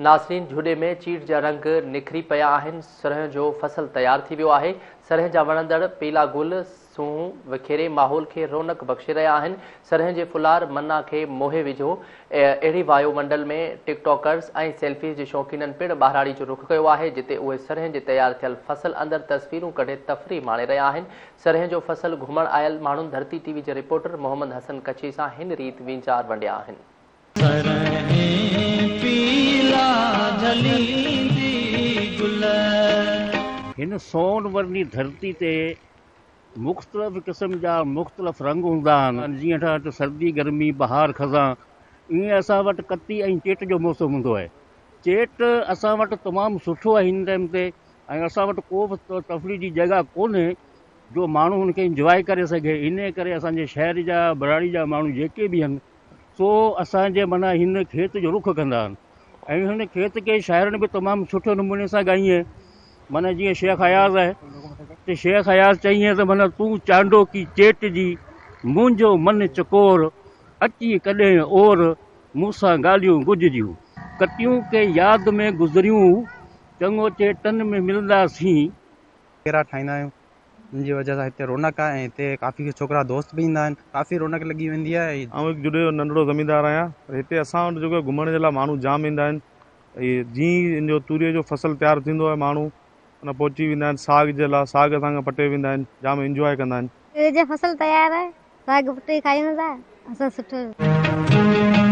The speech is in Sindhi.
ناظرين جهڏي ۾ چيٽ جا رنگ نکري پيا آهن، سرنهن جو فصل تيار ٿي ويو آهي، سرنهن جا وڻندڙ پيلا گل سونهن وکيري ماحول کي رونق بخشي رهيا آهن، سرنهن جي ڦلار من کي موهي وڌو، اهڙي وايو منڊل ۾ ٽڪ ٽاڪرز ۽ سيلفيز جي شوقينن پڻ ٻهراڙي جو رخ ڪيو آهي، جتي اهي سرنهن جي تيار ٿيل فصل اندر تصويرون ڪڍي تفريح ماڻي رهيا آهن، سرنهن جو فصل گهمڻ آيل ماڻهن ڌرتي ٽي وي جي رپورٽر محمد حسن ڪڇي سان هن ريت وينجار ونڊيا آهن. سرنهن پيلا جهليندي گل. هن سون ورني ڌرتي تي مختلف قسم جا مختلف رنگ هوندا آهن، جيئن اسان وٽ سردي، گرمي، بهار، خزان، ائين اسان وٽ ڪتي ۽ چيٽ جو موسم هوندو آهي. چيٽ اسان وٽ تمام سٺو آهي هن ٽائيم تي ۽ اسان وٽ ڪو به تفريح جي جڳهه ڪونهي جو ماڻهو هن کي انجواء ڪري سگهي، انهي ڪري اسان جي شهر جا ٻهراڙي جا ماڻهو جيڪي به آهن سو اسان جي معنيٰ هن کيت جو رخ ڪندا آهن ۽ هن کيت کي شاعرن به تمام سٺي نموني سان ڳائي آهي معنيٰ جيئن شيخ اياز آهي ته شيخ اياز چئي ته معنيٰ تون چانڊوڪي چيٽ جي منهنجو من چڪور اچي ڪڏهن اور مون سان ڳالهيون ڳجهه جون ڪتيون ڪي ياد ۾ گذريون چڱو چيٽن ۾ ملنداسين. وغيره ٺاهيندا آهيون ان جي وجه سان هتي رونق آهي ۽ هتي ڪافي ڇوڪرا دوست به ايندا آهن ڪافي رونق لڳي ويندي آهي ۽. آئون هڪ جهڏي جو ننڍڙو زميندار آهيان پر هتي اسان وٽ جيڪو گهمڻ جي لاء ماڻهو جام ايندا آهن ۽ جيئن ئي ان جو توريء جو فصل تيار ٿيندو آهي ماڻهو ان پهچي ويندا آهن ساڳ جي لاء ساڳ اسان کان پٽي ويندا آهن جام انجواء ڪندا آهن. توريء جو فصل تيار آهي ساڳ پٽي کايون ٿا اسان سٺو.